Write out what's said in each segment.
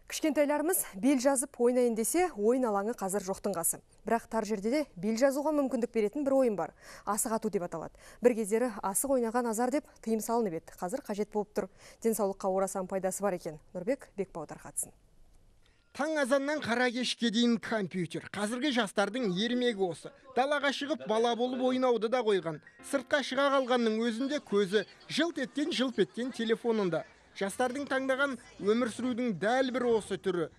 Кішкентайларымыз бел жазып ойнайын десе, ойын алаңы қазір жоқтың қасы. Бірақ тар жерде де бел жазуға мүмкіндік беретін бір ойын бар. Асық ату деп аталады. Бір кездері асық ойнаған азар деп тыйым салынып еді. Қазір қажет болып тұр. Денсаулыққа орасан пайдасы бар екен. Нұрбек Бекбау тарқатсын. Таң азаннан қара кешке дейін компьютер. Қазіргі жастардың ермегі осы. Далаға шығып бала болып ойнауды да қойған. Сыртқа шыға қалғанның өзінде көзі жылт еткен жылп еткен телефонында. Жастардың таңдаған өмір сүрудің дәл бір осы түрі.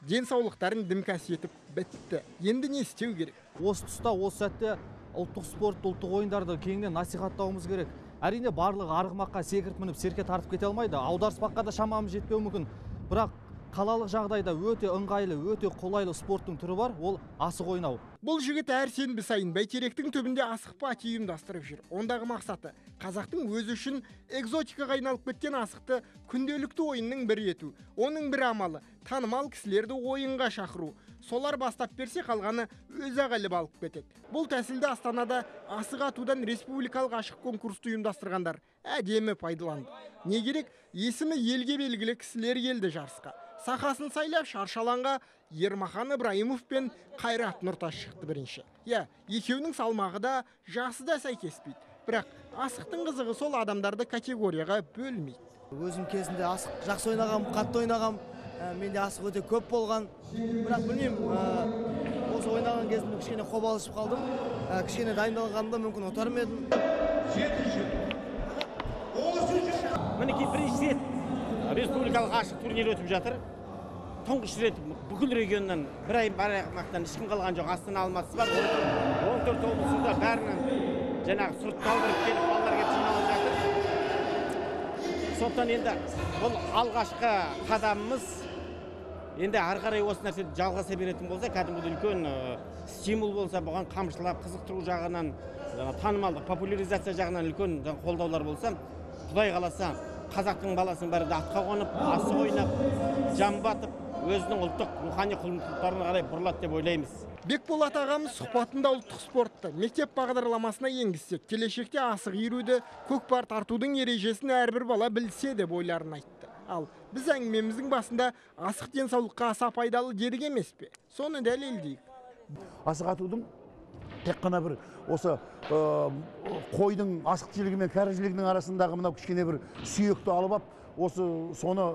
Денсаулықтарын дімкәс етіп бітті. Енді не істеу керек? Осы тұста, осы сәтте ұлттық спорт, ұлттық ойындарды кеңінен насихаттауымыз керек. Әрине, барлығы арғымаққа секіріп мініп, серке тартып кете алмайды. Аударыспаққа да шамамыз жетпеуі мүмкін. Бірақ қалалық жағдайда өте ыңғайлы, өте қолайлы спорттың түрі бар, ол асық ойнау. Бұл жігіт әр сенбі сайын бәйтеректің түбінде асық пати ұйымдастырып жүр. Ондағы мақсаты қазақтың өзі үшін экзотикаға айналып кеткен асықты күнделікті ойынның бірі ету. Оның бір амалы танымал кісілерді ойынға шақыру. Солар бастап берсе, қалғаны өзі ақ іліп алып кетеді. Бұл тәсілді Астанада асық атудан республикалық ашық конкурсты ұйымдастырғандар әдемі пайдаланды. Не керек, есімі елге белгілі кісілер келді жарысқа. Сахасын сайлап шаршы алаңға Ермахан Ыбрайымов пен Қайрат Нұртас шықты бірінші. Иә, екеуінің салмағы да, жасы да сәйкеспейді. Бірақ асықтың қызығы сол, адамдарды категорияға бөлмейді. Өзім кезінде асық жақсы ойнағам, қатты ойнағам. Менде асық өте көп болған. Бірақ білмеймін, осы ойнаған кезімде кішкене қобалжып қалдым. Кішкене дайындалғанымда мүмкін ұтар ма едім. Мінекей бірінші рет республикалық ашық турнир өтіп жатыр. Тұңғыш рет бүкіл регионнан, бір ай бір аймақтан ешкім қалған жоқ. Астана, Алматысы бар, 14 облысында бәрінен жаңағы сұрт талдырып келіп, балалар келіп жиналып жатыр. Сондықтан енді бұл алғашқы қадамымыз. Енді ары қарай осы нәрсе жалғаса беретін болса, кәдімгідей үлкен стимул болса, бұған қамшылап қызықтыру жағынан, танымалдық популяризация жағынан үлкен қолдаулар болса, Құдай қаласа, қазақтың баласының бәрі де атқа қонып, асық ойнап, жамбы атып, өзінің ұлттық рухани құндылықтарына қарай бұрылады деп ойлаймыз. Бекболат ағамыз сұхбатында ұлттық спортты мектеп бағдарламасына енгізсек, келешекте асық иіруді, көкпар тартудың ережесін әрбір бала білсе деп ойларын айтты. Ал біз әңгімеміздің басында асық денсаулыққа аса пайдалы дедік емес пе? Соны дәлелдейік. Асық атудың тек қана бір осы қойдың асық жілігі мен кәрі жілігінің арасындағы мынау кішкене бір сүйекті алып ап, осы соны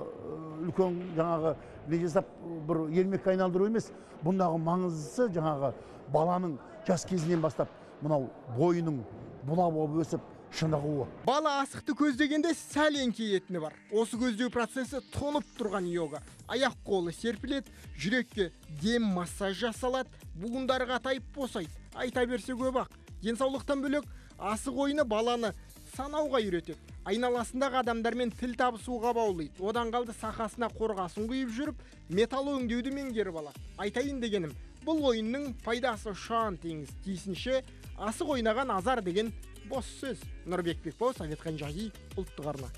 үлкен жаңағы не жасап бір ермекке айналдыру емес. Бұндағы маңыздысы жаңағы баланың жас кезінен бастап мынау бойының бұла болып өсіп шынығуы. Бала асықты көздегенде сәл еңкейетіні бар. Осы көздеу процесі тоңып тұрған йога. Аяқ қолы серпіледі, жүрекке дем массаж жасалады, буындары қатайып босайды. Айта берсе көп ақ. Денсаулықтан бөлек асық ойыны баланы санауға үйретеді. Айналасындағы адамдармен тіл табысуға баулиды. Одан қалды сақасына қорғасын құйып жүріп, металл өңдеуді меңгеріп алады. Айтайын дегенім, бұл ойынның пайдасы ұшан теңіз. Тиісінше, асық ойнаған азар деген бос сөз. Нұрбек Бекбау, Советхан Жаги, Ұлттық арна.